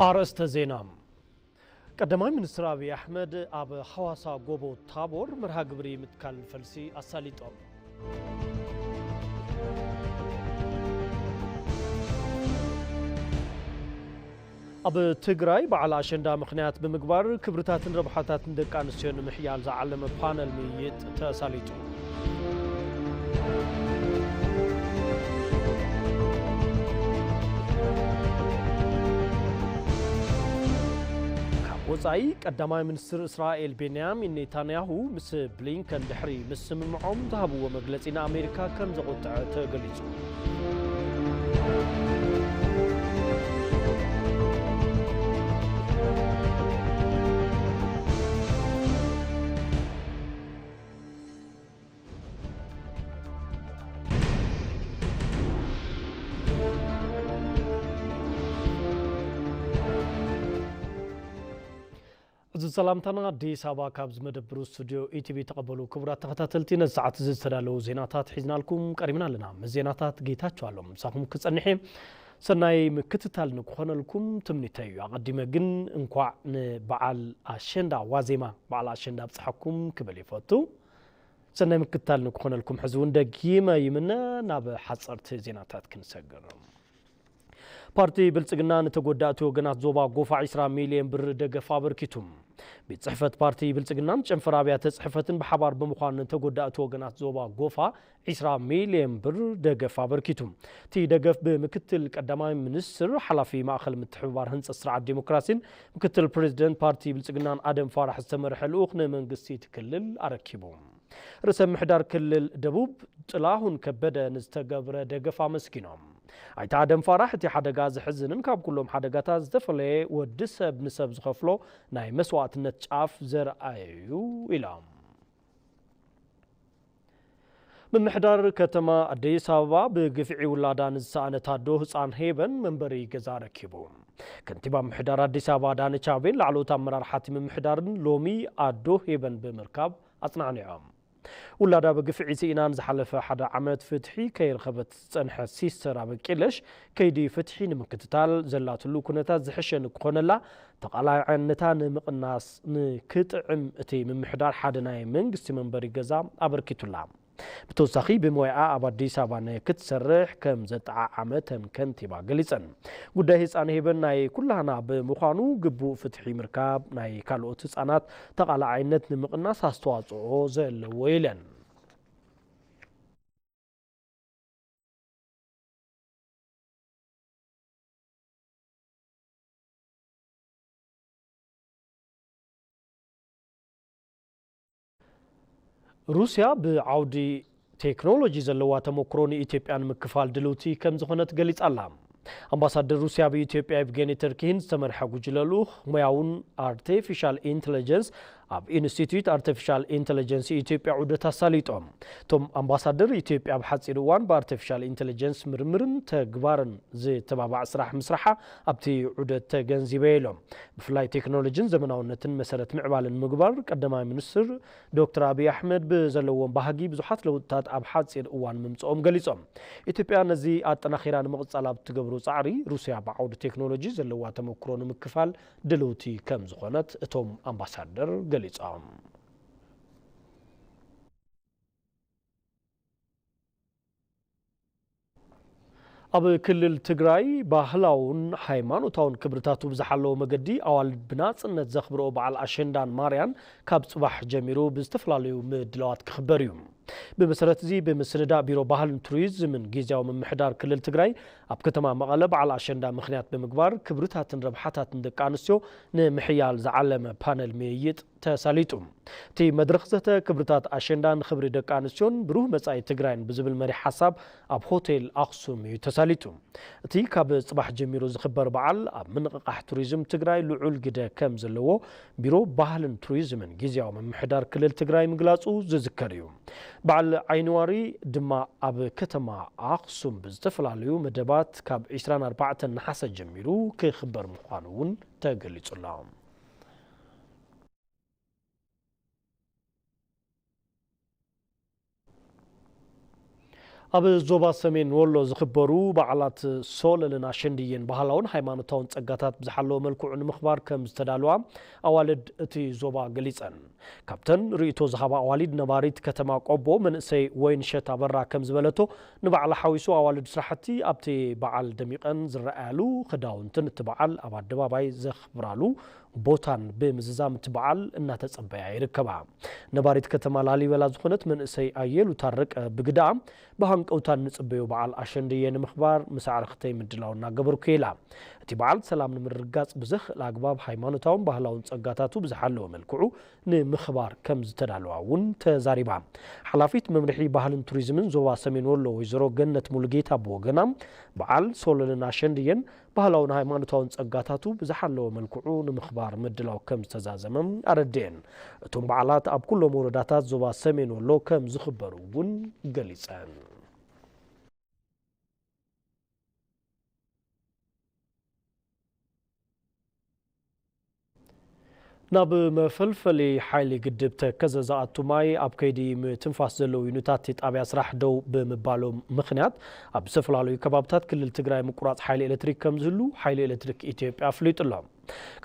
ኣርእስተ ዜና። ቀዳማይ ሚኒስትር ኣብይ ኣሕመድ ኣብ ሓዋሳ ጎቦ ታቦር መርሃ ግብሪ ምትካል ፈልሲ ኣሳሊጦም። ኣብ ትግራይ በዓል ኣሸንዳ ምኽንያት ብምግባር ክብርታትን ረብሓታትን ደቂ ኣንስትዮ ንምሕያል ዝዓለመ ፓነል ምይይጥ ተሳሊጡ። ካብ ወጻኢ ቀዳማይ ሚኒስትር እስራኤል ቤንያሚን ኔታንያሁ ምስ ብሊንከን ድሕሪ ምስምምዖም ዝሃብዎ መግለጺ ንኣሜሪካ ከም ዘቖጥዐ ተገሊጹ። እዚ ሰላምታና ኣዲስ ኣበባ ካብ ዝመደብሩ ስቱዲዮ ኢቲቪ ተቐበሉ። ክቡራት ተኸታተልቲ፣ ነዚ ሰዓት እዚ ዝተዳለዉ ዜናታት ሒዝናልኩም ቀሪብና ኣለና። ምስ ዜናታት ጌታቸው ኣሎም ምሳኹም ክጸንሕ እየ። ሰናይ ምክትታል ንክኾነልኩም ትምኒተይ እዩ። ኣቐዲመ ግን እንኳዕ ንበዓል ኣሸንዳ ዋዜማ በዓል ኣሸንዳ ኣብጽሓኩም ክብል ይፈቱ። ሰናይ ምክትታል ንክኾነልኩም ሕዚ እውን ደጊመ ይምነ። ናብ ሓጸርቲ ዜናታት ክንሰግር። ፓርቲ ብልጽግና ንተጎዳእቲ ወገናት ዞባ ጎፋ ዒስራ ሚልዮን ብር ደገፍ ኣበርኪቱ። ቤት ጽሕፈት ፓርቲ ብልጽግናን ጨንፈር ኣብያተ ጽሕፈትን ብሓባር ብምዃን ንተጎዳእቲ ወገናት ዞባ ጎፋ ዒስራ ሚልዮን ብር ደገፍ ኣበርኪቱ። እቲ ደገፍ ብምክትል ቀዳማይ ሚኒስትር ሓላፊ ማእኸል ምትሕብባር ህንጸት ስርዓት ዲሞክራሲን ምክትል ፕሬዚደንት ፓርቲ ብልጽግናን ኣደም ፋራሕ ዝተመርሐ ልኡኽ ንመንግስቲ እቲ ክልል ኣረኪቡ። ርእሰ ምሕዳር ክልል ደቡብ ጥላሁን ከበደ ንዝተገብረ ደገፍ ኣመስጊኖም። ኣይተ ኣደም ፋራሕ እቲ ሓደጋ ዘሕዝንን ካብ ኩሎም ሓደጋታት ዝተፈለየ ወዲ ሰብ ንሰብ ዝኸፍሎ ናይ መስዋእትነት ጫፍ ዘርኣየ እዩ ኢሎም። ምምሕዳር ከተማ ኣዲስ ኣበባ ብግፍዒ ውላዳ ንዝሰኣነት ኣዶ ህፃን ሄበን መንበሪ ገዛ ረኪቡ። ከንቲባ ምምሕዳር ኣዲስ ኣበባ ኣዳነች ኣቤቤን ላዕለዎት ኣመራርሓ እቲ ምምሕዳርን ሎሚ ኣዶ ሄበን ብምርካብ ኣጽናዕኒዖም። ውላዳ ብግፍዒ ስኢና ንዝሓለፈ ሓደ ዓመት ፍትሒ ከይረኸበት ዝጸንሐት ሲስተር ኣበቂለሽ፣ ከይዲ ፍትሒ ንምክትታል ዘላትሉ ኩነታት ዝሕሸ ንክኾነላ፣ ተቓላዕነታ ንምቕናስ ንክጥዕም እቲ ምምሕዳር ሓደ ናይ መንግስቲ መንበሪ ገዛ ኣበርኪቱላ። ብተወሳኺ ብሞያኣ ኣብ ኣዲስ ኣበባ ንክትሰርሕ ከም ዘጠዓዓመ እተን ከንቲባ ገሊጸን። ጉዳይ ህጻን ሄበን ናይ ኩላህና ብምዃኑ ግቡእ ፍትሒ ምርካብ ናይ ካልኦት ህጻናት ተቓላዓይነት ንምቕናስ ኣስተዋጽኦ ዘለዎ ኢለን። ሩስያ ብዓውዲ ቴክኖሎጂ ዘለዋ ተመክሮ ንኢትዮጵያ ንምክፋል ድልውቲ ከም ዝኾነት ገሊጻ ኣላ። ኣምባሳደር ሩስያ ኣብ ኢትዮጵያ ኤቭጌኒ ተርኪሂን ዝተመርሐ ጉጅለ ልኡኽ ሞያውን ኣርቲፊሻል ኢንተለጀንስ ኣብ ኢንስቲትዩት ኣርቲፊሻል ኢንተለጀንስ ኢትዮጵያ ዑደት ኣሳሊጦም። እቶም ኣምባሳደር ኢትዮጵያ ኣብ ሓጺር እዋን ብኣርቲፊሻል ኢንተለጀንስ ምርምርን ተግባርን ዝተባባዕ ስራሕ ምስራሓ ኣብቲ ዑደት ተገንዚበ ኢሎም። ብፍላይ ቴክኖሎጂን ዘመናውነትን መሰረት ምዕባልን ምግባር ቀዳማይ ሚኒስትር ዶክተር ኣብይ ኣሕመድ ብዘለዎም ባህጊ ብዙሓት ለውጥታት ኣብ ሓጺር እዋን ምምጽኦም ገሊጾም። ኢትዮጵያ ነዚ ኣጠናኺራ ንምቕጻል ኣብ ትገብሮ ጻዕሪ ሩስያ ብዓውዲ ቴክኖሎጂ ዘለዋ ተመክሮ ንምክፋል ድልውቲ ከም ዝኾነት እቶም ኣምባሳደር ገሊጾም። ኣብ ክልል ትግራይ ባህላውን ሃይማኖታውን ክብርታቱ ብዝሓለወ መገዲ ኣዋልድ ብናጽነት ዘኽብርኦ በዓል ኣሸንዳን ማርያን ካብ ጽባሕ ጀሚሩ ብዝተፈላለዩ ምድላዋት ክኽበር እዩ። ብመሰረት እዚ ብምስንዳእ ቢሮ ባህልን ቱሪዝምን ጊዜያዊ ምምሕዳር ክልል ትግራይ ኣብ ከተማ መቐለ በዓል ኣሸንዳ ምኽንያት ብምግባር ክብርታትን ረብሓታትን ደቂ ኣንስትዮ ንምሕያል ዝዓለመ ፓነል ምይይጥ ተሳሊጡ። እቲ መድረኽ ዘተ ክብርታት ኣሸንዳ ንኽብሪ ደቂ ኣንስትዮን ብሩህ መጻኢ ትግራይን ብዝብል መሪሕ ሓሳብ ኣብ ሆቴል ኣኽሱም እዩ ተሳሊጡ። እቲ ካብ ጽባሕ ጀሚሩ ዝኽበር በዓል ኣብ ምንቕቓሕ ቱሪዝም ትግራይ ልዑል ግደ ከም ዘለዎ ቢሮ ባህልን ቱሪዝምን ግዝያዊ ምምሕዳር ክልል ትግራይ ምግላጹ ዝዝከር እዩ። በዓል ዓይኒዋሪ ድማ ኣብ ከተማ ኣኽሱም ብዝተፈላለዩ መደባት ካብ ዕስራን ኣርባዕተን ነሓሰ ጀሚሩ ክኽበር ምዃኑ እውን ተገሊጹ ኣሎ። ኣብ ዞባ ሰሜን ወሎ ዝኽበሩ በዓላት ሶለልን ኣሸንድየን ባህላውን ሃይማኖታውን ጸጋታት ብዝሓለወ መልክዑ ንምኽባር ከም ዝተዳለዋ ኣዋልድ እቲ ዞባ ገሊጸን። ካብተን ርእይቶ ዝሃባ ኣዋሊድ ነባሪት ከተማ ቆቦ መንእሰይ ወይንሸት ኣበራ ከም ዝበለቶ፣ ንባዕላ ሓዊሱ ኣዋልድ ስራሕቲ ኣብቲ በዓል ደሚቐን ዝረኣያሉ ክዳውንትን እቲ በዓል ኣብ ኣደባባይ ዘኽብራሉ ቦታን ብምዝዛም እቲ በዓል እናተጸበያ ይርከባ። ነባሪት ከተማ ላሊበላ ዝኾነት መንእሰይ ኣየሉ ታረቀ ብግዳ ብሃንቀውታ እንጽበዮ በዓል ኣሸንድየ ንምኽባር ምስ ኣዕርኽተይ ምድላው እናገበርኩ ኢላ። እቲ በዓል ሰላም ንምርግጋጽ ብዘኽእል ኣግባብ ሃይማኖታውን ባህላውን ጸጋታቱ ብዝሓለወ መልክዑ ንምኽባር ከም ዝተዳለዋ እውን ተዛሪባ። ሓላፊት መምርሒ ባህልን ቱሪዝምን ዞባ ሰሜን ወሎ ወይዘሮ ገነት ሙሉጌታ ብወገና፣ በዓል ሶለልን ኣሸንድየን ባህላውን ሃይማኖታውን ጸጋታቱ ብዝሓለወ መልክዑ ንምኽባር ምድላው ከም ዝተዛዘመ ኣረድኤን። እቶም በዓላት ኣብ ኩሎም ወረዳታት ዞባ ሰሜን ወሎ ከም ዝኽበሩ እውን ገሊጸን። ናብ መፈልፈሊ ሓይሊ ግድብ ተከዘ ዝኣቱ ማይ ኣብ ከይዲ ምትንፋስ ዘለዉ ዩኒታት እቲ ጣብያ ስራሕ ደው ብምባሎም ምኽንያት ኣብ ዝተፈላለዩ ከባብታት ክልል ትግራይ ምቁራፅ ሓይሊ ኤሌክትሪክ ከም ዝህሉ ሓይሊ ኤሌክትሪክ ኢትዮጵያ ኣፍሊጡ ኣሎ።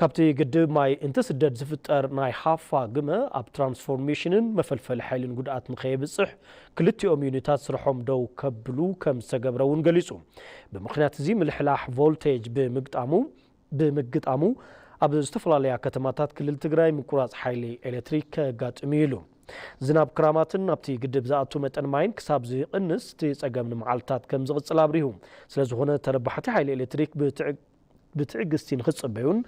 ካብቲ ግድብ ማይ እንትስደድ ዝፍጠር ናይ ሃፋ ግመ ኣብ ትራንስፎርሜሽንን መፈልፈሊ ሓይልን ጉድኣት ንከየብፅሕ ክልቲኦም ዩኒታት ስርሖም ደው ከብሉ ከም ዝተገብረ እውን ገሊፁ። ብምኽንያት እዚ ምልሕላሕ ቮልቴጅ ብምግጣሙ ብምግጣሙ ኣብ ዝተፈላለያ ከተማታት ክልል ትግራይ ምቁራፅ ሓይሊ ኤሌክትሪክ ከጋጥም እዩ ኢሉ። ዝናብ ክራማትን ናብቲ ግድብ ዝኣቱ መጠን ማይን ክሳብ ዝቕንስ እቲ ፀገም ንመዓልታት ከም ዝቕፅል ኣብሪሁ። ስለዝኾነ ተረባሕቲ ሓይሊ ኤሌክትሪክ ብትዕ- ብትዕግስቲ ንክፅበዩን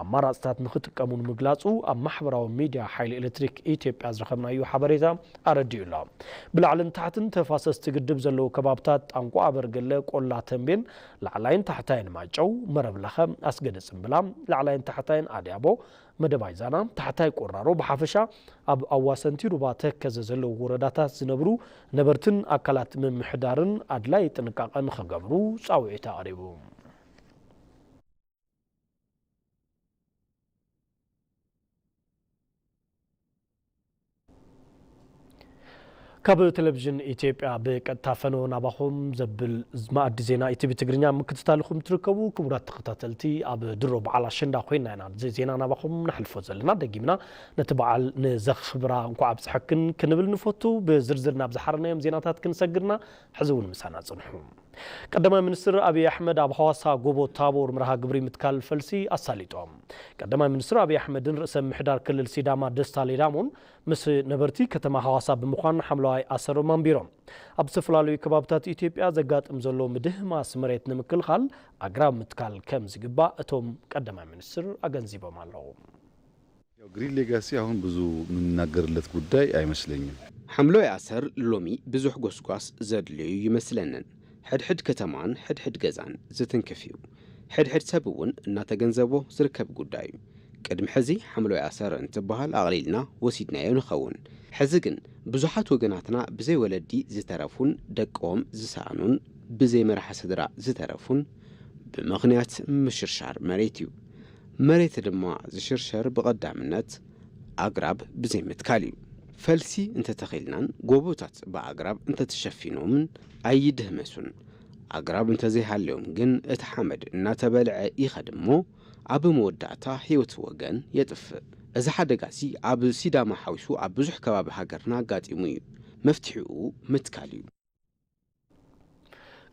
ኣማራፅታት ንክጥቀሙን ምግላፁ ኣብ ማሕበራዊ ሚድያ ሓይሊ ኤሌክትሪክ ኢትዮጵያ ዝረኸብናዮ ሓበሬታ ኣረዲኡ ኣሎ። ብላዕልን ታሕትን ተፋሰስቲ ግድብ ዘለዉ ከባብታት ጣንቋ ኣበርገለ፣ ቆላ ተንቤን፣ ላዕላይን ታሕታይን ማጨው፣ መረብ ለኸ፣ ኣስገደ ጽምብላ፣ ላዕላይን ታሕታይን ኣድያቦ፣ መደባይ ዛና፣ ታሕታይ ቆራሮ ብሓፈሻ ኣብ ኣዋሰንቲ ሩባ ተከዘ ዘለዉ ወረዳታት ዝነብሩ ነበርትን ኣካላት ምምሕዳርን ኣድላይ ጥንቃቐ ንኽገብሩ ጻውዒት ኣቕሪቡ። ካብ ቴሌቪዥን ኢትዮጵያ ብቀጥታ ፈነወ ናባኹም ዘብል መኣዲ ዜና ኢቲቪ ትግርኛ ምክትታልኹም ትርከቡ። ክቡራት ተኸታተልቲ፣ ኣብ ድሮ በዓል ኣሸንዳ ኮይና ኢና እዚ ዜና ናባኹም ነሕልፎ ዘለና። ደጊምና ነቲ በዓል ንዘኽብራ እንኳዕ ኣብፀሐክን ክንብል ንፈቱ። ብዝርዝር ናብ ዝሓረናዮም ዜናታት ክንሰግርና፣ ሕዚ እውን ምሳና ጽንሑ። ቀዳማይ ሚኒስትር ኣብይ ኣሕመድ ኣብ ሓዋሳ ጎቦ ታቦር መርሃ ግብሪ ምትካል ፈልሲ ኣሳሊጦም። ቀዳማይ ሚኒስትር ኣብይ ኣሕመድን ርእሰ ምምሕዳር ክልል ሲዳማ ደስታ ሌዳሞን ምስ ነበርቲ ከተማ ሓዋሳ ብምዃን ሓምለዋይ ኣሰሮም ኣንቢሮም። ኣብ ዝተፈላለዩ ከባብታት ኢትዮጵያ ዘጋጥም ዘሎ ምድህማስ መሬት ንምክልኻል ኣግራብ ምትካል ከም ዝግባእ እቶም ቀዳማይ ሚኒስትር ኣገንዚቦም ኣለዉ። ያው ግሪን ሌጋሲ አሁን ብዙ የምንናገርለት ጉዳይ አይመስለኝም። ሓምለዋይ ኣሰር ሎሚ ብዙሕ ጎስጓስ ዘድልዩ ይመስለንን። ሕድሕድ ከተማን ሕድሕድ ገዛን ዝትንክፍ እዩ። ሕድሕድ ሰብ እውን እናተገንዘቦ ዝርከብ ጉዳይ እዩ። ቅድሚ ሕዚ ሓምለዋይ ኣሰር እንትበሃል ኣቕሊልና ወሲድናዮ ንኸውን። ሕዚ ግን ብዙሓት ወገናትና ብዘይ ወለዲ ዝተረፉን ደቆም ዝሰኣኑን ብዘይ መራሒ ስድራ ዝተረፉን ብምኽንያት ምሽርሻር መሬት እዩ። መሬት ድማ ዝሽርሸር ብቐዳምነት ኣግራብ ብዘይምትካል እዩ። ፈልሲ እንተተኺልናን ጎቦታት ብኣግራብ እንተተሸፊኖምን ኣይድህመሱን። ኣግራብ እንተዘይሃልዮም ግን እቲ ሓመድ እናተበልዐ ይኸድ እሞ ኣብ መወዳእታ ህይወት ወገን የጥፍእ። እዚ ሓደጋሲ ኣብ ሲዳማ ሓዊሱ ኣብ ብዙሕ ከባቢ ሃገርና ኣጋጢሙ እዩ። መፍትሒኡ ምትካል እዩ።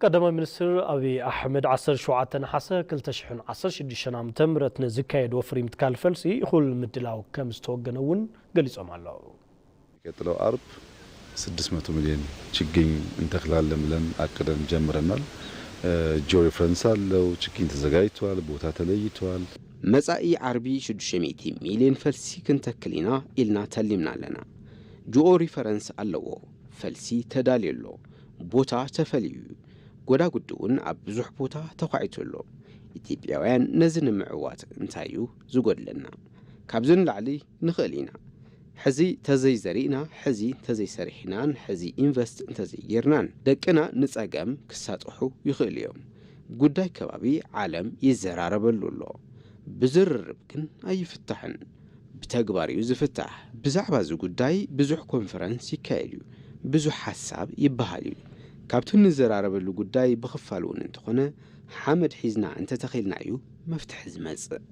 ቀዳማይ ሚኒስትር ኣብይ ኣሕመድ ዓሰርተ ሸውዓተ ነሓሰ ክልተ ሽሕን ዓሰርተ ሽዱሽተን ዓመተ ምህረት ንዝካየድ ወፍሪ ምትካል ፈልሲ እኹል ምድላው ከም ዝተወገነ እውን ገሊጾም ኣለዉ። የሚቀጥለው አርብ ስድስት መቶ ሚሊዮን ችግኝ እንተክላለን ብለን አቅደን ጀምረናል። ጂኦ ሬፈረንስ አለው፣ ችግኝ ተዘጋጅቷል፣ ቦታ ተለይቷል። መጻኢ ዓርቢ ሽዱሽተ ሚእቲ ሚልዮን ፈልሲ ክንተክል ኢና ኢልና ተሊምና ኣለና። ጂኦ ሪፈረንስ ኣለዎ፣ ፈልሲ ተዳልዩ ኣሎ፣ ቦታ ተፈልዩ እዩ። ጎዳጉዲ እውን ኣብ ብዙሕ ቦታ ተዃዒቱ ኣሎ። ኢትዮጵያውያን ነዚ ንምዕዋት እንታይ እዩ ዝጎድለና? ካብዚ ንላዕሊ ንኽእል ኢና። ሕዚ ተዘይዘሪእና፣ ሕዚ እንተዘይሰሪሕናን፣ ሕዚ ኢንቨስት እንተዘይጌርናን ደቅና ንጸገም ክሳጥሑ ይኽእሉ እዮም። ጉዳይ ከባቢ ዓለም ይዘራረበሉ ኣሎ። ብዝርርብ ግን ኣይፍታሕን። ብተግባር እዩ ዝፍታሕ። ብዛዕባ እዚ ጉዳይ ብዙሕ ኮንፈረንስ ይካየድ እዩ። ብዙሕ ሓሳብ ይበሃል እዩ። ካብቲ እንዘራረበሉ ጉዳይ ብኽፋል እውን እንተኾነ ሓመድ ሒዝና እንተተኺልና እዩ መፍትሒ ዝመጽእ።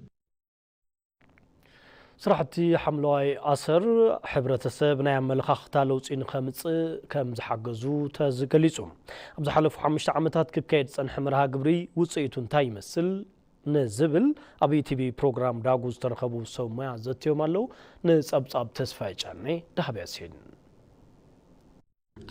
ስራሕቲ ሓምለዋይ ኣሰር ሕብረተሰብ ናይ ኣመለኻኽታ ለውፂ ንኸምፅእ ከም ዝሓገዙ ተገሊፁ። ኣብ ዝሓለፉ ሓሙሽተ ዓመታት ክካየድ ዝፀንሐ መርሃ ግብሪ ውፅኢቱ እንታይ ይመስል ንዝብል ኣብ ኢቲቪ ፕሮግራም ዳጉ ዝተረኸቡ ሰብ ሞያ ዘትዮም ኣለዉ። ንፀብፃብ ተስፋይ ጫኔ ዳህብ ያሲን።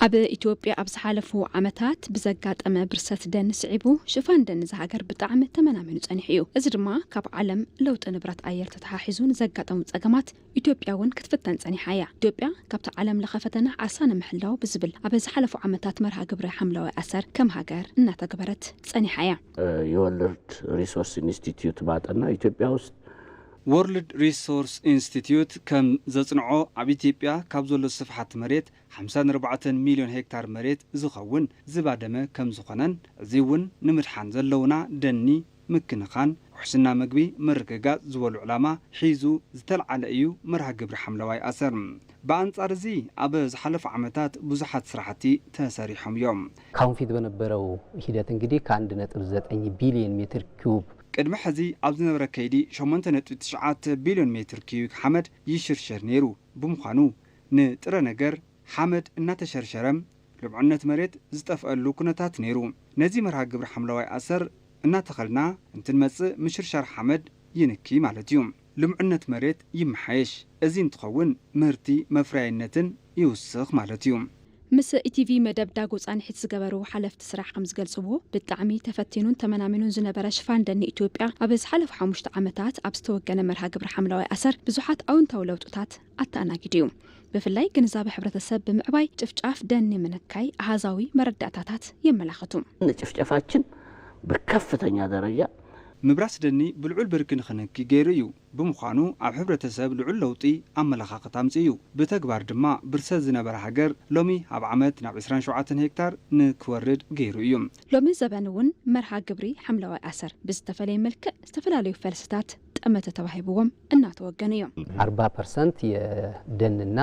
ኣብ ኢትዮጵያ ኣብ ዝሓለፉ ዓመታት ብዘጋጠመ ብርሰት ደን ስዒቡ ሽፋን ደን እዛ ሃገር ብጣዕሚ ተመናሚኑ ጸኒሑ እዩ። እዚ ድማ ካብ ዓለም ለውጢ ንብረት ኣየር ተተሓሒዙ ንዘጋጠሙ ጸገማት ኢትዮጵያ እውን ክትፍተን ጸኒሓ እያ። ኢትዮጵያ ካብቲ ዓለም ለኸ ፈተና ዓሳ ንምሕላው ብዝብል ኣብ ዝሓለፉ ዓመታት መርሃ ግብሪ ሓምለዋይ ኣሰር ከም ሃገር እናተግበረት ጸኒሓ እያ። የወርልድ ሪሶርስ ኢንስቲትዩት ባጠና ኢትዮጵያ ውስጥ ወርልድ ሪሶርስ ኢንስቲትዩት ከም ዘጽንዖ ኣብ ኢትዮጵያ ካብ ዘሎ ስፍሓት መሬት ሓምሳን ኣርባዕተን ሚልዮን ሄክታር መሬት ዝኸውን ዝባደመ ከም ዝኾነን እዚ እውን ንምድሓን ዘለውና ደኒ ምክንኻን ውሕስና ምግቢ ምርግጋጽ ዝበሉ ዕላማ ሒዙ ዝተልዓለ እዩ መርሃ ግብሪ ሓምለዋይ ኣሰር። ብኣንጻር እዚ ኣብ ዝሓለፉ ዓመታት ብዙሓት ስራሕቲ ተሰሪሖም እዮም። ካሁን ፊት በነበረው ሂደት እንግዲህ ከአንድ ነጥብ ዘጠኝ ቢሊዮን ሜትር ኪዩብ ቅድሚ ሕዚ ኣብ ዝነበረ ከይዲ ሸሞንተ ነጥቢ ትሽዓተ ቢልዮን ሜትር ኪዩቢክ ሓመድ ይሽርሸር ነይሩ ብምዃኑ ንጥረ ነገር ሓመድ እናተሸርሸረ ልምዕነት መሬት ዝጠፍአሉ ኩነታት ነይሩ። ነዚ መርሃ ግብሪ ሓምለዋይ ኣሰር እናተኸልና እንትንመጽእ ምሽርሻር ሓመድ ይንኪ ማለት እዩ። ልምዕነት መሬት ይመሓየሽ። እዚ እንትኸውን ምህርቲ መፍረያይነትን ይውስኽ ማለት እዩ። ምስ ኢቲቪ መደብ ዳጉ ፃንሒት ዝገበሩ ሓለፍቲ ስራሕ ከም ዝገልፅዎ ብጣዕሚ ተፈቲኑን ተመናሚኑን ዝነበረ ሽፋን ደኒ ኢትዮጵያ ኣብ ዝሓለፉ ሓሙሽተ ዓመታት ኣብ ዝተወገነ መርሃ ግብሪ ሓምለዋይ ኣሰር ብዙሓት ኣውንታዊ ለውጥታት ኣተኣናጊዱ እዩ። ብፍላይ ግንዛበ ሕብረተሰብ ብምዕባይ ጭፍጫፍ ደኒ ምንካይ ኣሃዛዊ መረዳእታታት የመላኽቱ። ጭፍጨፋችን ብከፍተኛ ደረጃ ምብራስ ደኒ ብልዑል ብርኪ ንኽንኪ ገይሩ እዩ። ብምዃኑ ኣብ ሕብረተሰብ ልዑል ለውጢ ኣመለኻኽታ ኣምፂኡ እዩ። ብተግባር ድማ ብርሰት ዝነበረ ሃገር ሎሚ ኣብ ዓመት ናብ ዕስራን ሸውዓተን ሄክታር ንክወርድ ገይሩ እዩ። ሎሚ ዘበን እውን መርሃ ግብሪ ሓምለዋይ ኣሰር ብዝተፈለየ መልክዕ ዝተፈላለዩ ፈልስታት ጠመተ ተዋሂብዎም እናተወገኑ እዮም። ኣርባ ፐርሰንት የደንና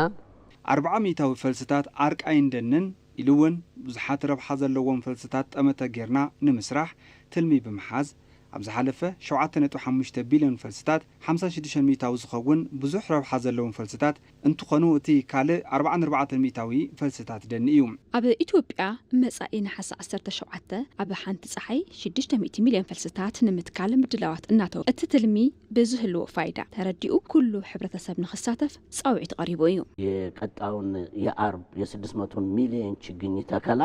ኣርብዓ ሚእታዊ ፈልስታት ኣርቃይን ደንን ኢሉ እውን ብዙሓት ረብሓ ዘለዎም ፈልስታት ጠመተ ጌርና ንምስራሕ ትልሚ ብምሓዝ ኣብ ዝሓለፈ ሸውዓተ ነጥቢ ሓሙሽተ ቢልዮን ፈልስታት ሓምሳ ሽዱሽተ ሚእታዊ ዝኸውን ብዙሕ ረብሓ ዘለዎም ፈልስታት እንትኾኑ እቲ ካልእ ኣርባዓን ኣርባዕተን ሚእታዊ ፈልስታት ደኒ እዩ። ኣብ ኢትዮጵያ መጻኢ ነሓሰ ዓሰርተ ሸውዓተ ኣብ ሓንቲ ጸሓይ ሽዱሽተ ሚእቲ ሚልዮን ፈልስታት ንምትካል ምድላዋት እናተወ እቲ ትልሚ ብዝህልዎ ፋይዳ ተረዲኡ ኩሉ ሕብረተሰብ ንኽሳተፍ ጻውዒት ቀሪቡ እዩ። የቀጣውን የኣርብ የስድስት መቶ ሚልዮን ችግኝ ተከላ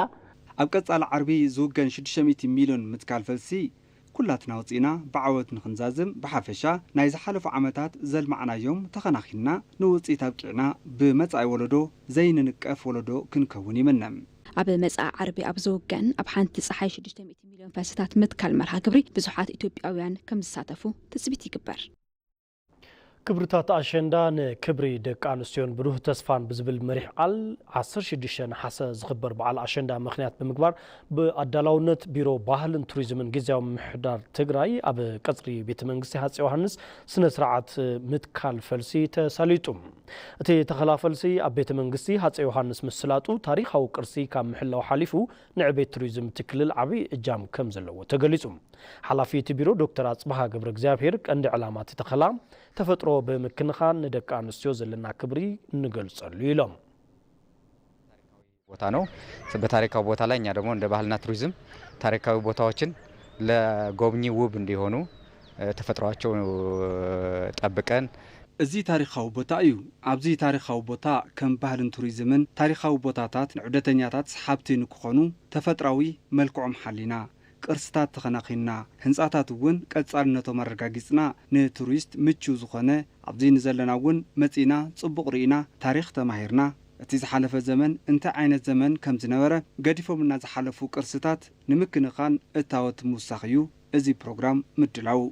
ኣብ ቀጻሊ ዓርቢ ዝውገን ሽዱሽተ ሚእቲ ሚልዮን ምትካል ፈልሲ ኩላትና ወጺእና ብዓወት ንኽንዛዝም ብሓፈሻ ናይ ዝሓለፉ ዓመታት ዘልማዕናዮም ተኸናኺንና ንውጽኢት ኣብቂዕና ብመጻኢ ወለዶ ዘይንንቀፍ ወለዶ ክንከውን ይምነ። ኣብ መጻኢ ዓርቢ ኣብ ዝውገን ኣብ ሓንቲ ጸሓይ ሽዱሽተ ሚእቲ ሚልዮን ፈልስታት ምትካል መርሃ ግብሪ ብዙሓት ኢትዮጵያውያን ከም ዝሳተፉ ትጽቢት ይግበር። ክብርታት ኣሸንዳ ንክብሪ ደቂ ኣንስትዮን ብሩህ ተስፋን ብዝብል መሪሕ ቃል ዓሰርተ ሽዱሽተ ነሓሰ ዝኽበር በዓል ኣሸንዳ ምኽንያት ብምግባር ብኣዳላውነት ቢሮ ባህልን ቱሪዝምን ግዝያዊ ምምሕዳር ትግራይ ኣብ ቀፅሪ ቤተ መንግስቲ ሃፀይ ዮሃንስ ስነ ስርዓት ምትካል ፈልሲ ተሳሊጡ። እቲ ተኸላ ፈልሲ ኣብ ቤተ መንግስቲ ሃፀይ ዮሃንስ ምስላጡ ታሪኻዊ ቅርሲ ካብ ምሕላው ሓሊፉ ንዕቤት ቱሪዝም እቲ ክልል ዓብዪ እጃም ከም ዘለዎ ተገሊፁ። ሓላፊ እቲ ቢሮ ዶክተር ኣፅበሃ ገብረ እግዚኣብሔር ቀንዲ ዕላማ እቲ ተኸላ ተፈጥሮ ብምክንኻን ንደቂ ኣንስትዮ ዘለና ክብሪ ንገልፀሉ ኢሎም። ቦታ ነው። በታሪካዊ ቦታ ላይ እኛ ደግሞ እንደ ባህልና ቱሪዝም ታሪካዊ ቦታዎችን ለጎብኚ ውብ እንዲሆኑ ተፈጥሯቸው ጠብቀን እዚ ታሪኻዊ ቦታ እዩ። ኣብዚ ታሪኻዊ ቦታ ከም ባህልን ቱሪዝምን ታሪኻዊ ቦታታት ንዑደተኛታት ሰሓብቲ ንክኾኑ ተፈጥራዊ መልክዖም ሓሊና ቅርስታት ተኸናኺንና፣ ህንፃታት እውን ቀፃልነቶም ኣረጋጊፅና፣ ንቱሪስት ምችው ዝኾነ ኣብዚ ንዘለና እውን መፂእና ፅቡቕ ርኢና፣ ታሪኽ ተማሂርና፣ እቲ ዝሓለፈ ዘመን እንታይ ዓይነት ዘመን ከም ዝነበረ ገዲፎምልና ዝሓለፉ ቅርስታት ንምክንኻን እታወት ምውሳኽ እዩ እዚ ፕሮግራም ምድላው።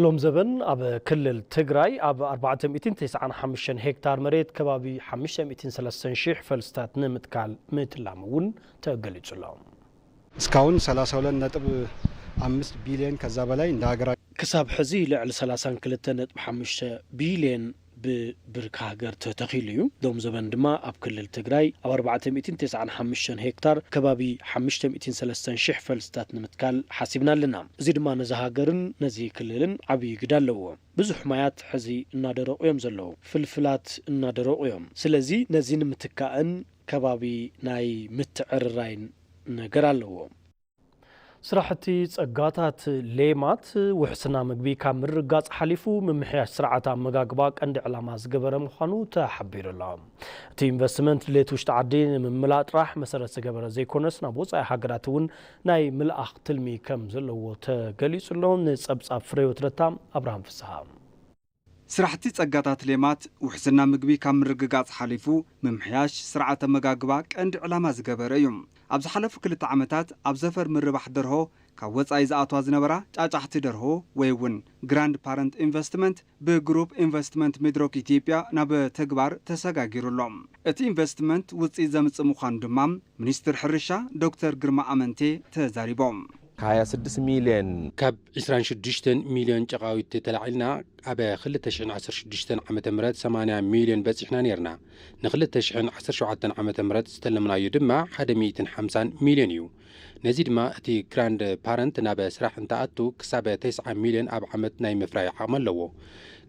ሎም ዘበን ኣብ ክልል ትግራይ ኣብ ኣርባዕተ ሚእትን ተስዓን ሓሙሽተን ሄክታር መሬት ከባቢ ሓሙሽተ ሚእትን ሰለስተን ሺሕ ፈልስታት ንምትካል ምትላም እውን ተገሊጹ ኣሎ። እስካሁን ሰላሳ ሁለት ነጥብ አምስት ቢሊዮን ከዛ በላይ እንደ ሀገር ክሳብ ሕዚ ልዕሊ ሰላሳን ክልተ ነጥቢ ሓሙሽተ ቢሊዮን ብብርኪ ሃገር ተተኺሉ እዩ። ሎም ዘበን ድማ ኣብ ክልል ትግራይ ኣብ ኣርባዕተ ሚእትን ተስዓን ሓሙሽተን ሄክታር ከባቢ ሓሙሽተ ሚእትን ሰለስተን ሽሕ ፈልስታት ንምትካል ሓሲብና ኣለና። እዚ ድማ ነዚ ሃገርን ነዚ ክልልን ዓብዪ ግደ ኣለዎ። ብዙሕ ማያት ሕዚ እናደረቑ እዮም ዘለዉ። ፍልፍላት እናደረቑ እዮም። ስለዚ ነዚ ንምትካእን ከባቢ ናይ ምትዕርራይን ነገር ኣለዎ። ስራሕቲ ጸጋታት ሌማት ውሕስና ምግቢ ካብ ምርግጋጽ ሓሊፉ ምምሕያሽ ስርዓት ኣመጋግባ ቀንዲ ዕላማ ዝገበረ ምዃኑ ተሓቢሩ ኣሎ። እቲ ኢንቨስትመንት ድሌት ውሽጢ ዓዲ ንምምላእ ጥራሕ መሰረት ዝገበረ ዘይኮነስ ናብ ወጻኢ ሃገራት እውን ናይ ምልኣኽ ትልሚ ከም ዘለዎ ተገሊጹ ኣሎ። ንጸብጻብ ፍሬህይወት ረታ፣ ኣብርሃም ፍስሃ። ስራሕቲ ጸጋታት ሌማት ውሕስና ምግቢ ካብ ምርግጋጽ ሓሊፉ ምምሕያሽ ስርዓተ መጋግባ ቀንዲ ዕላማ ዝገበረ እዩ። ኣብ ዝሓለፉ ክልተ ዓመታት ኣብ ዘፈር ምርባሕ ደርሆ ካብ ወጻኢ ዝኣትዋ ዝነበራ ጫጫሕቲ ደርሆ ወይ እውን ግራንድ ፓረንት ኢንቨስትመንት ብግሩፕ ኢንቨስትመንት ሚድሮክ ኢትዮጵያ ናብ ተግባር ተሰጋጊሩ ኣሎ። እቲ ኢንቨስትመንት ውፅኢት ዘምፅእ ምዃኑ ድማ ሚኒስትር ሕርሻ ዶክተር ግርማ ኣመንቴ ተዛሪቦም። ከ ሃያ ስድስት ሚልዮን ካብ ዕስራን ሽዱሽተን ሚልዮን ጨቓዊት ተላዒልና ኣብ ክልተ ሽሕን ዓሰርተ ሽዱሽተን ዓመተ ምህረት ሰማንያ ሚልዮን በጺሕና ኔርና። ንክልተ ሽሕን ዓሰርተ ሸውዓተን ዓመተ ምህረት ዝተለምናዮ ድማ ሓደ ሚእትን ሓምሳን ሚልዮን እዩ። ነዚ ድማ እቲ ግራንድ ፓረንት ናብ ስራሕ እንተኣቱ ክሳብ ተስዓ ሚልዮን ኣብ ዓመት ናይ ምፍራይ ዓቕሚ ኣለዎ።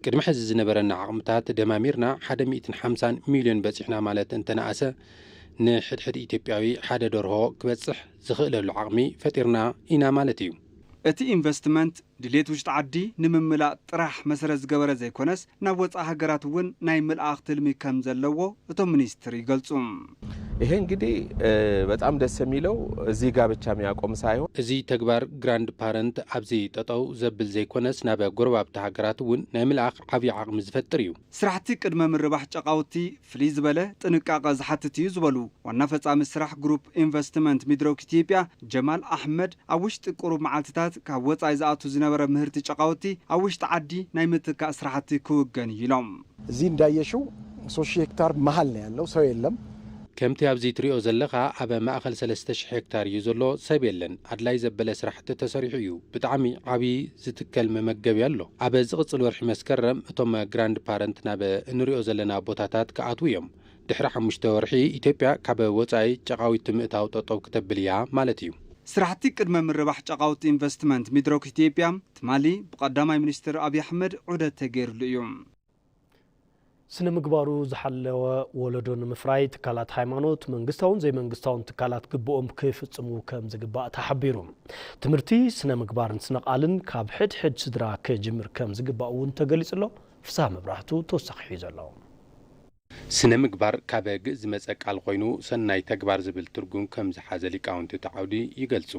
ቅድሚ ሕዚ ዝነበረና ዓቕምታት ደማሚርና ሓደ ሚእትን ሓምሳን ሚልዮን በጺሕና ማለት እንተነኣሰ ንሕድሕድ ኢትዮጵያዊ ሓደ ደርሆ ክበጽሕ ዝኽእለሉ ዓቕሚ ፈጢርና ኢና ማለት እዩ። እቲ ኢንቨስትመንት ድሌት ውሽጢ ዓዲ ንምምላእ ጥራሕ መሰረት ዝገበረ ዘይኮነስ ናብ ወፃኢ ሃገራት እውን ናይ ምልኣኽ ትልሚ ከም ዘለዎ እቶም ሚኒስትር ይገልፁ። ይሄ እንግዲህ በጣም ደስ የሚለው እዚህ ጋር ብቻ የሚያቆም ሳይሆን እዚ ተግባር ግራንድ ፓረንት ኣብዚ ጠጠው ዘብል ዘይኮነስ ናብ ጎረባብቲ ሃገራት እውን ናይ ምልኣኽ ዓብዪ ዓቕሚ ዝፈጥር እዩ። ስራሕቲ ቅድመ ምርባሕ ጨቓውቲ ፍልይ ዝበለ ጥንቃቐ ዝሓትት እዩ ዝበሉ ዋና ፈፃሚ ስራሕ ግሩፕ ኢንቨስትመንት ሚድሮክ ኢትዮጵያ ጀማል ኣሕመድ፣ ኣብ ውሽጢ ቁሩብ መዓልትታት ካብ ወፃኢ ዝኣቱ ዝነበረ ምህርቲ ጨቓውቲ ኣብ ውሽጢ ዓዲ ናይ ምትካእ ስራሕቲ ክውገን እዩ ኢሎም። እዚህ እንዳየሽው ሶስት ሺህ ሄክታር መሀል ነው ያለው፣ ሰው የለም። ከምቲ ኣብዚ ትሪኦ ዘለኻ ኣብ ማእኸል ሰለስተ ሽሕ ሄክታር እዩ ዘሎ፣ ሰብ የለን። ኣድላይ ዘበለ ስራሕቲ ተሰሪሑ እዩ። ብጣዕሚ ዓብዪ ዝትከል መመገቢ ኣሎ። ኣብ ዝቕፅል ወርሒ መስከረም እቶም ግራንድ ፓረንት ናብ እንሪኦ ዘለና ቦታታት ክኣትዉ እዮም። ድሕሪ ሓሙሽተ ወርሒ ኢትዮጵያ ካብ ወፃኢ ጨቓዊት ምእታው ጠጠው ክተብል እያ ማለት እዩ። ስራሕቲ ቅድመ ምርባሕ ጨቓውቲ ኢንቨስትመንት ሚድሮክ ኢትዮጵያ ትማሊ ብቀዳማይ ሚኒስትር ኣብይ ኣሕመድ ዑደት ተገይርሉ እዩ። ስነ ምግባሩ ዝሓለወ ወለዶ ንምፍራይ ትካላት ሃይማኖት፣ መንግስታውን ዘይመንግስታውን ትካላት ግብኦም ክፍፅሙ ከም ዝግባእ ተሓቢሩ። ትምህርቲ ስነ ምግባርን ስነ ቃልን ካብ ሕድ ሕድ ስድራ ክጅምር ከም ዝግባእ እውን ተገሊፁ ኣሎ። ፍስሃ መብራህቱ ተወሳኺ ሒዙ ኣሎ። ስነ ምግባር ካብ ግእዝ ዝመፀ ቃል ኮይኑ ሰናይ ተግባር ዝብል ትርጉም ከም ዝሓዘ ሊቃውንቲ እቲ ዓውዲ ይገልፁ።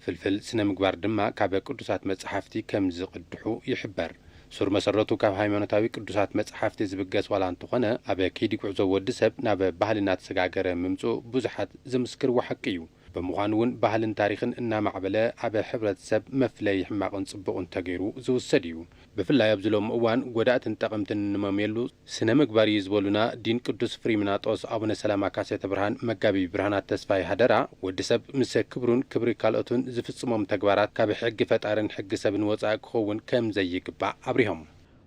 ፍልፍል ስነ ምግባር ድማ ካብ ቅዱሳት መፃሕፍቲ ከም ዝቕድሑ ይሕበር። ሱር መሰረቱ ካብ ሃይማኖታዊ ቅዱሳት መፃሕፍቲ ዝብገስ ዋላ እንተኾነ ኣብ ከይዲ ጉዕዞ ወዲ ሰብ ናብ ባህሊ እናተሰጋገረ ምምፅኡ ብዙሓት ዝምስክርዎ ሓቂ እዩ። ብምዃኑ እውን ባህልን ታሪኽን እናማዕበለ ኣብ ሕብረተሰብ መፍለይ ሕማቕን ፅቡቕን ተገይሩ ዝውሰድ እዩ። ብፍላይ ኣብዚ ሎሚ እዋን ጎዳእትን ጠቐምትን እንመምየሉ ስነ ምግባር እዩ ዝበሉና ዲን ቅዱስ ፍሪምናጦስ ኣቡነ ሰላማ ካሴተ ብርሃን መጋቢ ብርሃናት ተስፋይ ሃደራ ወዲ ሰብ ምስ ክብሩን ክብሪ ካልኦቱን ዝፍፅሞም ተግባራት ካብ ሕጊ ፈጣርን ሕጊ ሰብን ወፃኢ ክኸውን ከም ዘይግባእ ኣብሪሆም።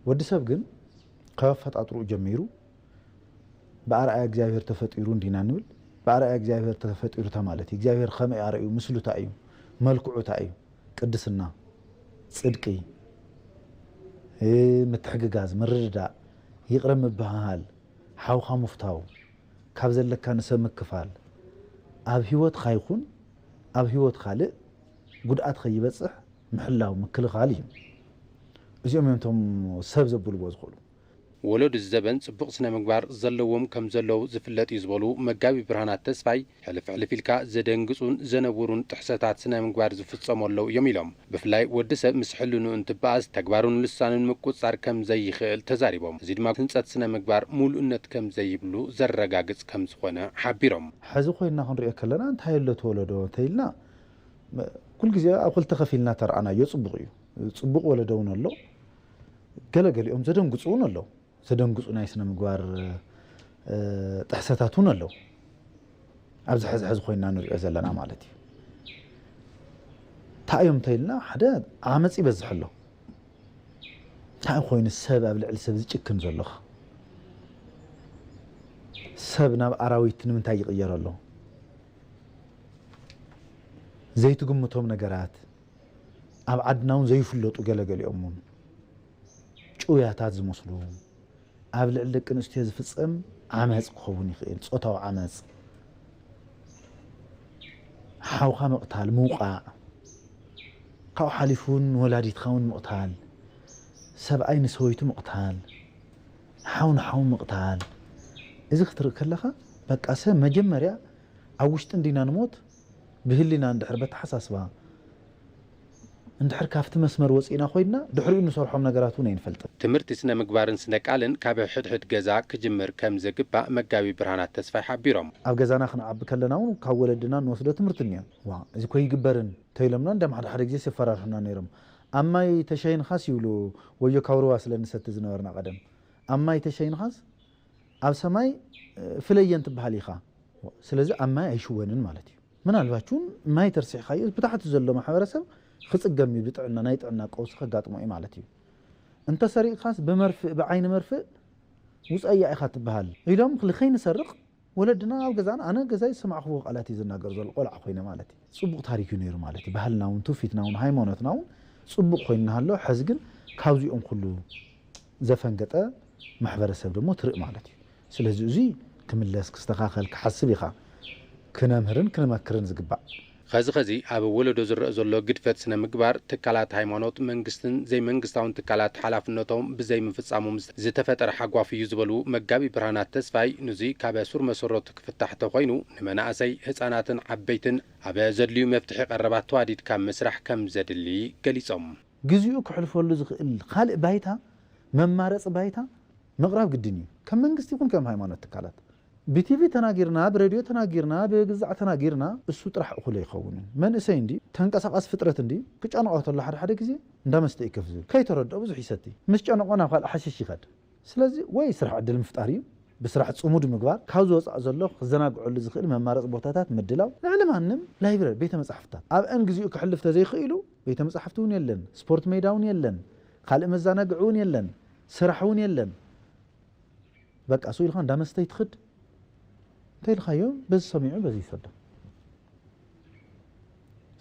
ወዲ ሰብ ግን ካብ ኣፈጣጥርኡ ጀሚሩ ብኣርኣያ እግዚኣብሔር ተፈጢሩ እንዲና ንብል። ብኣርኣያ እግዚኣብሔር ተፈጢሩ ተማለት እዩ እግዚኣብሔር ከመይ ኣርእዩ ምስሉ እንታይ እዩ መልክዑ እንታይ እዩ ቅድስና፣ ጽድቂ፣ ምትሕግጋዝ፣ ምርድዳእ፣ ይቕረ ምብህሃል፣ ሓውኻ ምፍታው፣ ካብ ዘለካ ንሰብ ምክፋል፣ ኣብ ህይወትካ ይኹን ኣብ ህይወት ካልእ ጉድኣት ከይበጽሕ ምሕላው ምክልኻል እዩ። እዚኦም እዮም እቶም ሰብ ዘብልዎ ዝኽእሉ። ወለዱ እዚ ዘበን ጽቡቕ ስነ ምግባር ዘለዎም ከም ዘለዉ ዝፍለጥ እዩ ዝበሉ መጋቢ ብርሃናት ተስፋይ፣ ሕልፍ ሕልፍ ኢልካ ዘደንግጹን ዘነውሩን ጥሕሰታት ስነ ምግባር ዝፍጸሙ ኣለዉ እዮም ኢሎም። ብፍላይ ወዲ ሰብ ምስ ሕልንኡ እንትበኣስ ተግባሩን ልሳኑን ምቁጽጻር ከም ዘይኽእል ተዛሪቦም። እዚ ድማ ህንጸት ስነ ምግባር ሙሉእነት ከም ዘይብሉ ዘረጋግጽ ከም ዝኾነ ሓቢሮም። ሕዚ ኮይንና ክንሪኦ ከለና እንታይ ኣሎ እቲ ወለዶ እንተኢልና ኩሉ ግዜ ኣብ ክልተ ከፊልና ተረኣናዮ ጽቡቕ እዩ። ጽቡቕ ወለዶ እውን ኣሎ። ገለ ገሊኦም ዘደንግጹ እውን ኣለዉ። ዘደንግጹ ናይ ስነ ምግባር ጥሕሰታት እውን ኣለዉ። ኣብዚ ሕዚ ሕዚ ኮይንና ንሪኦ ዘለና ማለት እዩ። እንታይ እዮም እንተኢልና ሓደ ዓመፅ ይበዝሕ ኣሎ። እንታይ ኮይኑ ሰብ ኣብ ልዕሊ ሰብ ዝጭክን ዘለኻ? ሰብ ናብ ኣራዊት ንምንታይ ይቕየር ኣሎ? ዘይትግምቶም ነገራት፣ ኣብ ዓድና እውን ዘይፍለጡ ገለገሊኦም እውን ጭውያታት ዝመስሉ፣ ኣብ ልዕሊ ደቂ ኣንስትዮ ዝፍጸም ዓመጽ ክኸውን ይኽእል፣ ጾታዊ ዓመጽ፣ ሓውካ ምቕታል፣ ምውቃዕ፣ ካብኡ ሓሊፉ እውን ንወላዲትካ እውን ምቕታል፣ ሰብኣይ ንሰበይቱ ምቕታል፣ ሓው ንሓው ምቕታል። እዚ ክትርኢ ከለኻ፣ በቃ ሰብ መጀመርያ ኣብ ውሽጢ እንዲና ንሞት፣ ብህሊና እንድሕር በተሓሳስባ እንድሕር ካብቲ መስመር ወፂእና ኮይንና፣ ድሕሪኡ ንሰርሖም ነገራት እውን ኣይንፈልጥን። ትምህርቲ ስነ ምግባርን ስነ ቃልን ካብ ሕድሕድ ገዛ ክጅምር ከም ዝግባእ መጋቢ ብርሃናት ተስፋይ ሓቢሮም። ኣብ ገዛና ክንዓቢ ከለና እውን ካብ ወለድና እንወስዶ ትምህርቲ እኒኦ። ዋ፣ እዚ እኮ ይግበርን እንተኢሎምና፣ እንዲያም ሓደ ሓደ ግዜ ሲፈራርሑና ነይሮም። ኣብ ማይ ተሸይንኻስ ይብሉ፣ ወዮ ካብ ሩባ ስለ ንሰቲ ዝነበርና ቀደም። ኣብ ማይ ተሸይንኻስ ኣብ ሰማይ፣ እ፣ ፍለየን ትበሃል ኢኻ። ስለዚ ኣብ ማይ ኣይሽወንን ማለት እዩ። ምናልባት እውን ማይ ተርሲሕካዮ፣ ብታሕቲ ዘሎ ማሕበረሰብ ክጽገም እዩ፣ ብጥዕና፣ ናይ ጥዕና ቀውሲ ከጋጥሞ እዩ ማለት እዩ። እንተሰሪቕካስ ብመርፍእ፣ ብዓይኒ መርፍእ ውጸያ ኢኻ ትበሃል ኢሎም፣ ንኸይንሰርቕ ወለድና ኣብ ገዛና፣ ኣነ ገዛይ ዝሰማዕኽዎ ቃላት እዩ ዝናገር ዘሎ፣ ቆልዓ ኮይነ ማለት እዩ። ጽቡቕ ታሪክ እዩ ነይሩ ማለት እዩ። ባህልና እውን፣ ትውፊትና እውን፣ ሃይማኖትና እውን ጽቡቕ ኮይኑ እናሃሎ፣ ሕዚ ግን ካብዚኦም ኩሉ ዘፈንገጠ ማሕበረሰብ ደሞ ትርኢ ማለት እዩ። ስለዚ እዙይ ክምለስ፣ ክስተኻኸል፣ ክሓስብ ኢኻ ክነምህርን ክንመክርን ዝግባእ። ኸዚ ኸዚ ኣብ ወለዶ ዝረአ ዘሎ ግድፈት ስነ ምግባር፣ ትካላት ሃይማኖት፣ መንግስትን ዘይመንግስታውን ትካላት ሓላፍነቶም ብዘይምፍጻሞም ዝተፈጠረ ሓጓፍ እዩ ዝበሉ መጋቢ ብርሃናት ተስፋይ፣ ንዙይ ካብ ሱር መሰረቱ ክፍታሕ ተኾይኑ፣ ንመናእሰይ፣ ህፃናትን ዓበይትን ኣብ ዘድልዩ መፍትሒ ቀረባት ተዋዲድካ ምስራሕ ከም ዘድሊ ገሊጾም። ግዜኡ ክሕልፈሉ ዝኽእል ካልእ ባይታ፣ መማረፂ ባይታ ምቕራብ ግድን እዩ። ከም መንግስቲ ይኹን ከም ሃይማኖት ትካላት። ብቲቪ ተናጊርና፣ ብሬድዮ ተናጊርና፣ ብግዛዕ ተናጊርና፣ እሱ ጥራሕ እኹል ኣይኸውንን። መንእሰይ እንዲ፣ ተንቀሳቓሲ ፍጥረት እንዲ፣ ክጨንቖ ተሎ ሓደ ሓደ ግዜ እንዳ መስተ እዩ ከፍ ዝብል። ከይተረድኦ ብዙሕ ይሰቲ። ምስ ጨነቖ ናብ ካልእ ሓሽሽ ይኸድ። ስለዚ ወይ ስራሕ ዕድል ምፍጣር እዩ፣ ብስራሕ ጽሙድ ምግባር፣ ካብ ዝወጻእ ዘሎ ክዘናግዐሉ ዝኽእል መማረፂ ቦታታት ምድላው፣ ልዕሊ ማንም ላይብረሪ፣ ቤተ መጻሕፍታት። ኣብአን ግዜኡ ክሕልፍ ተዘይኽኢሉ፣ ቤተ መጻሕፍቲ እውን የለን፣ ስፖርት ሜዳ እውን የለን፣ ካልእ መዘናግዒ እውን የለን፣ ስራሕ እውን የለን። በቃ፣ እሱ ኢልካ እንዳ መስተ ይትኽድ። እንታይ ኢልካዮ? በዚ ሰሚዑ፣ በዚ ይሰዶ።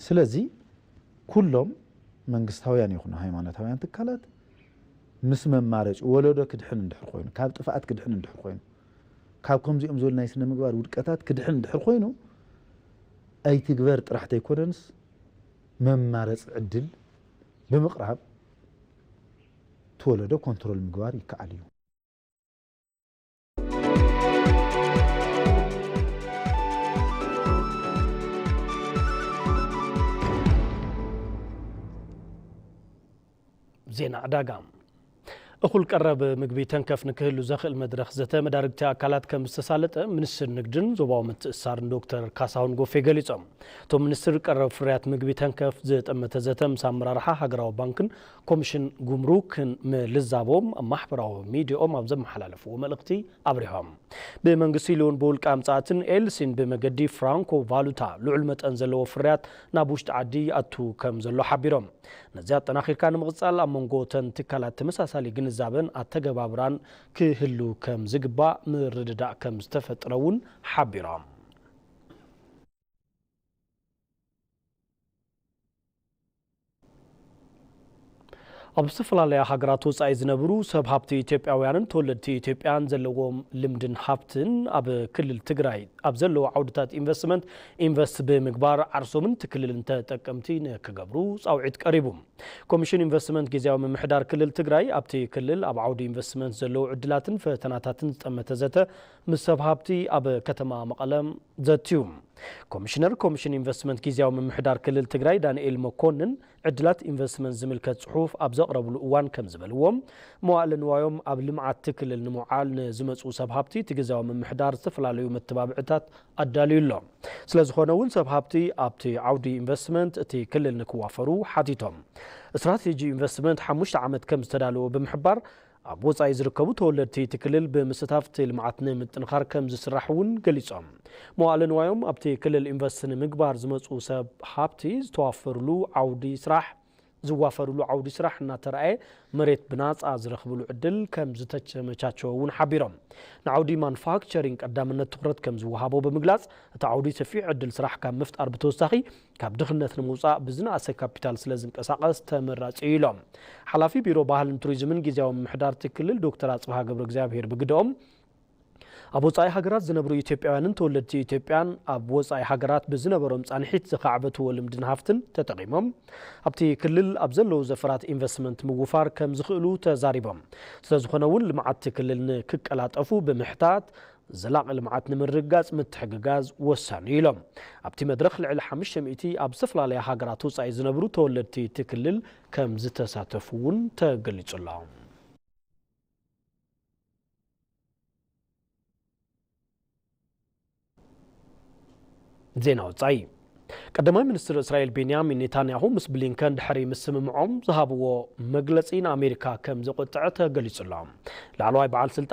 ስለዚ፣ ኩሎም መንግስታውያን ይኹኑ ሃይማኖታውያን ትካላት ምስ መማረፂ ወለዶ ክድሕን እንድሕር ኮይኑ፣ ካብ ጥፍኣት ክድሕን እንድሕር ኮይኑ፣ ካብ ከምዚኦም ዝበሉ ናይ ስነ ምግባር ውድቀታት ክድሕን እንድሕር ኮይኑ፣ ኣይትግበር ጥራሕ ተይኮነንስ፣ መማረፂ ዕድል ብምቕራብ፣ እቲ ወለዶ ኮንትሮል ምግባር ይከኣል እዩ። ዜና ዕዳጋ። እኹል ቀረብ ምግቢ ተንከፍ ንክህሉ ዘኽእል መድረኽ ዘተ መዳርግቲ ኣካላት ከም ዝተሳለጠ ሚኒስትር ንግድን ዞባዊ ምትእስሳርን ዶክተር ካሳሁን ጎፌ ገሊጾም። እቶም ሚኒስትር ቀረብ ፍርያት ምግቢ ተንከፍ ዝጠመተ ዘተ ምስ ኣመራርሓ ሃገራዊ ባንክን ኮሚሽን ጉምሩክን ምልዛቦም ኣብ ማሕበራዊ ሚዲያኦም ኣብ ዘመሓላለፍዎ መልእኽቲ ኣብሪሆም። ብመንግስቲ ኢሉ እውን ብውልቀ ኣምጻእትን ኤልሲን ብመገዲ ፍራንኮ ቫሉታ ልዑል መጠን ዘለዎ ፍርያት ናብ ውሽጢ ዓዲ ይኣቱ ከም ዘሎ ሓቢሮም። ነዚ ኣጠናኺርካ ንምቕጻል ኣብ መንጎ እተን ትካላት ተመሳሳሊ ግንዛበን ኣተገባብራን ክህሉ ከም ዝግባእ ምርድዳእ ከም ዝተፈጥረ እውን ሓቢሮም። ኣብ ዝተፈላለያ ሃገራት ወጻኢ ዝነብሩ ሰብ ሃብቲ ኢትዮጵያውያንን ተወለድቲ ኢትዮጵያን ዘለዎም ልምድን ሃብትን ኣብ ክልል ትግራይ ኣብ ዘለዉ ዓውድታት ኢንቨስትመንት ኢንቨስት ብምግባር ዓርሶምን እቲ ክልልን ተጠቀምቲ ንክገብሩ ጻውዒት ቀሪቡ። ኮሚሽን ኢንቨስትመንት ግዝያዊ ምምሕዳር ክልል ትግራይ ኣብቲ ክልል ኣብ ዓውዲ ኢንቨስትመንት ዘለዉ ዕድላትን ፈተናታትን ዝጠመተ ዘተ ምስ ሰብ ሃብቲ ኣብ ከተማ መቐለ ዘትዩ። ኮሚሽነር ኮሚሽን ኢንቨስትመንት ግዝያዊ ምምሕዳር ክልል ትግራይ ዳንኤል መኮንን ዕድላት ኢንቨስትመንት ዝምልከት ጽሑፍ ኣብ ዘቕረብሉ እዋን ከም ዝበልዎ፣ መዋእለ ንዋዮም ኣብ ልምዓት እቲ ክልል ንምውዓል ንዝመጽኡ ሰብ ሃብቲ እቲ ግዝያዊ ምምሕዳር ዝተፈላለዩ መተባብዕታት ኣዳልዩ ኣሎ። ስለ ዝኾነ እውን ሰብ ሃብቲ ኣብቲ ዓውዲ ኢንቨስትመንት እቲ ክልል ንክዋፈሩ ሓቲቶም። ስትራቴጂ ኢንቨስትመንት ሓሙሽተ ዓመት ከም ዝተዳለወ ብምሕባር፣ ኣብ ወጻኢ ዝርከቡ ተወለድቲ እቲ ክልል ብምስታፍ እቲ ልምዓት ንምጥንኻር ከም ዝስራሕ እውን ገሊጾም። መዋእለ ንዋዮም ኣብቲ ክልል ኢንቨስት ንምግባር ዝመጹ ሰብ ሃብቲ ዝተዋፈሩሉ ዓውዲ ስራሕ ዝዋፈርሉ ዓውዲ ስራሕ እናተረኣየ መሬት ብናፃ ዝረኽብሉ ዕድል ከም ዝተመቻቸወ እውን ሓቢሮም። ንዓውዲ ማኑፋክቸሪንግ ቀዳምነት ትኹረት ከም ዝወሃቦ ብምግላፅ፣ እቲ ዓውዲ ሰፊሕ ዕድል ስራሕ ካብ ምፍጣር ብተወሳኺ ካብ ድኽነት ንምውፃእ ብዝነኣሰ ካፒታል ስለ ዝንቀሳቐስ ተመራፂ እዩ ኢሎም። ሓላፊ ቢሮ ባህልን ቱሪዝምን ግዜያዊ ምምሕዳር እቲ ክልል ዶክተር ኣፅብሃ ገብረ እግዚኣብሔር ብግደኦም፣ ኣብ ወጻኢ ሃገራት ዝነብሩ ኢትዮጵያውያንን ተወለድቲ ኢትዮጵያን ኣብ ወጻኢ ሃገራት ብዝነበሮም ጻንሒት ዘኻዕበትዎ ልምድን ሃፍትን ተጠቒሞም ኣብቲ ክልል ኣብ ዘለዉ ዘፈራት ኢንቨስትመንት ምውፋር ከም ዝኽእሉ ተዛሪቦም። ስለዝኾነ እውን ልምዓት እቲ ክልል ንክቀላጠፉ ብምሕታት ዘላቒ ልምዓት ንምርግጋጽ ምትሕግጋዝ ወሳኒ ኢሎም። ኣብቲ መድረኽ ልዕሊ ሓሙሽተ ሚእቲ ኣብ ዝተፈላለያ ሃገራት ወጻኢ ዝነብሩ ተወለድቲ እቲ ክልል ከም ዝተሳተፉ እውን ተገሊጹ ኣሎ። ዜና ወጻኢ። ቀዳማይ ሚኒስትር እስራኤል ቤንያሚን ኔታንያሁ ምስ ብሊንከን ድሕሪ ምስምምዖም ዝሃብዎ መግለጺ ንኣሜሪካ ከም ዘቆጥዐ ተገሊጹ ኣሎ። ላዕለዋይ በዓል ስልጣን